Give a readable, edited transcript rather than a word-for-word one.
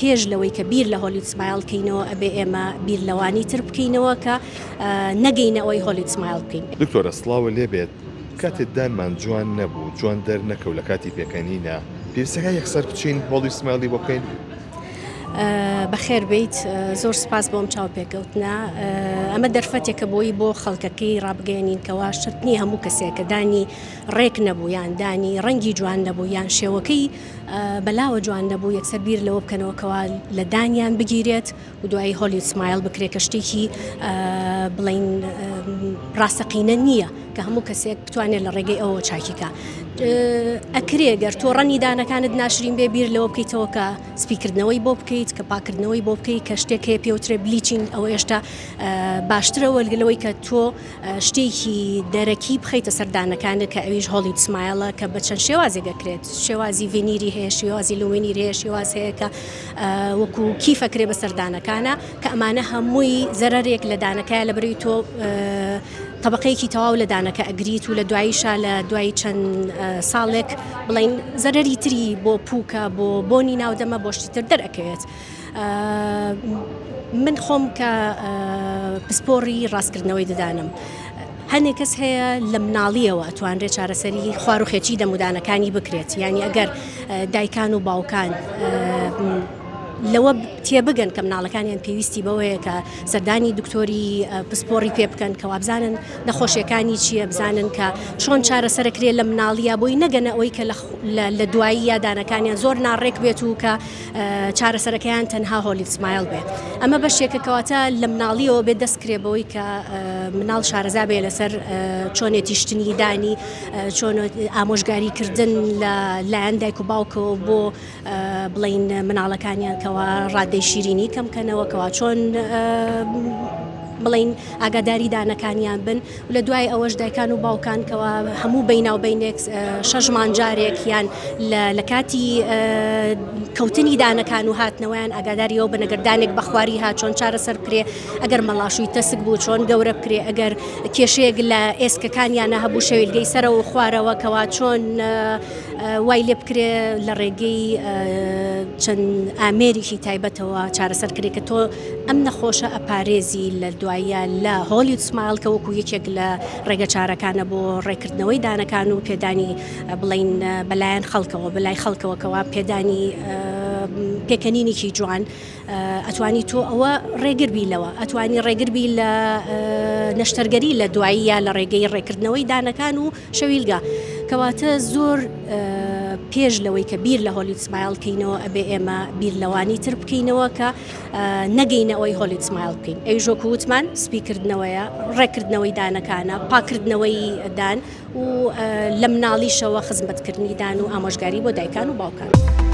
پێش لەوەی کە بیر لە Hollywood smile کەینەوە ئەبێ ئێمە بیر لەوانی تر بکەینەوە کە نەگەینە ئەوەی Hollywood smile بکەین. دکتۆرە سڵاوە لێ بێت کاتێ دانمان جوان نەبوو جوان دەر نەکەوت لە کاتی پێکەنینا پێویستەکە یەکسەر بچین Hollywood smile ی بۆ بکەین؟ بەخێر بێیت زۆر سپاس بۆم چاوپێکەوتنە ئەمە دەرفەتێکە بۆی بۆ خەڵکەکەی ڕابگەێنین کەوا شەرت نییە هەموو کەسێک کە دانی ڕێک نەبوو یان دانی ڕەنگی جوان نەبوو یان شێوەکەی بەلاوە جوان نەبوو یەکسەر بیر لەوە بکەنەوە کەوا لە دانیان بگیرێت و دوایی Hollywood smile بکرێت کە شتێکی بڵین ڕاستەقینە نییە کە هەموو کەسێک بتوانێت لە ڕێگەی ئەوە چاکیکە ئەکرێ گەر تۆ ڕەنگی دانەکانت ناشرین بێ بیر لەوە بکەیتەوە کە سپیکردنەوەی بۆ بکەیت کە پاکردنەوەی بۆ بکەیت کە شتێک هەیە پێوترێ bleaching ئەوە هێشتا باشترە وەلگەلەوەی کە تۆ شتێکی دەرەکی بخەیتە سەر دانەکانت کە ئەویش Hollywood smile ە کە بە چەند شێوازێک ئەکرێت شێوازی veneer ی هەیە شێوازی lumineer هەیە شێواز هەیە کە وەکو کیف ئەکرێ بەسەر دانەکانە کە ئەمانە هەمووی زەرەرێک لە دانەکە لە بەرەی تۆ طبقەیەکی تەواو لە دانەکە ئەگریت و لە دواییشا لە دوای چەند ساڵێک بڵین زەرەری تری بۆ پوکە بۆ بۆنی ناودەمە بۆ شتی تر دەرئەکەوێت. من خۆم کە پسپۆڕی ڕاستکردنەوەی ددانم هەنێک کەس هەیە لە مناڵیەوە ئەتوانرێت چارەسەری خوار و خێچی دەمودانەکانی بکرێت یعنی ئەگەر دایکان و باوکان لەوە تێبگەن کە مناڵەکانیان پێویستی بەوەیە کە سەردانی دکتۆری پسپۆڕی پێ بکەن کە وابزانن نەخۆشیەکانی چییە بزانن کە چۆن چارەسەرەکرێت لە مناڵیە بۆی نەگەنە ئەوەی کە لە دوایی یادانەکانیان زۆر ناڕێک بێت و کە چارەسەرەکەیان تەنها Hollywood smile بێ ئەمە بەشێکە کەواتە لە مناڵیەوە بێ دەست کرێ بەوەی کە مناڵ شارەزا بێ لەسەر چۆنێتی شتنی دانی چۆن ئامۆژگاری کردن لە لایەن دایک و باوکەوە بۆ بڵین مناڵەکانیان کەوا ڕادەی شیرینی کەم کەنەوە کەوا چۆن بڵین ئاگاداری دانەکانیان بن و لە دوای ئەوەش دایکان و باوکان کەوا هەموو بەینا و بەینێک شەش مانگ جارێک یان لە کاتی کەوتنی دانەکان و هاتنەوەیان ئاگاداری ئەو بن ئەگەر دانێک بەخواری هات چۆن چارەسەر بکرێ ئەگەر مەڵاشووی تەسک بوو چۆن گەورە بکرێ ئەگەر کێشەیەک لە ئێسکەکانیانە هەبوو شەویلگەی سەرەوە و خوارەوە کەوا چۆن وای لێ بکرێ لە ڕێگەی چەند ئامێریکی تایبەتەوە چارەسەر کرێ کە تۆ ئەم نەخۆشە ئەپارێزی لە دواییە لە Hollywood smile کە وەکو یەکێک لە ڕێگە چارەکانە بۆ ڕێکردنەوەی دانەکان و پێدانی بڵین بەلایەن خەڵکەوە بەلای خەڵکەوە کەوا پێدانی پێکەنینێکی جوان ئەتوانی تۆ ئەوە ڕێگربی لەوە ئەتوانی ڕێگربی لە نەشتەرگەری لە دواییە لە ڕێگەی ڕێکردنەوەی دانەکان و شەویلگە کەواتە زۆر پێش لەوەی کە بیر لە Hollywood smile کەینەوە ئەبێ ئێمە بیر لەوانی تر بکەینەوە کە نەگەینە ئەوەی Hollywood smile بکەین ئەویش وەکو وتمان سپیکردنەوەیە ڕێکردنەوەی دانەکانە پاکردنەوەی دان و لە مناڵیشەوە خزمەتکردنی دان و ئامۆژگاری بۆ دایکان و باوکان.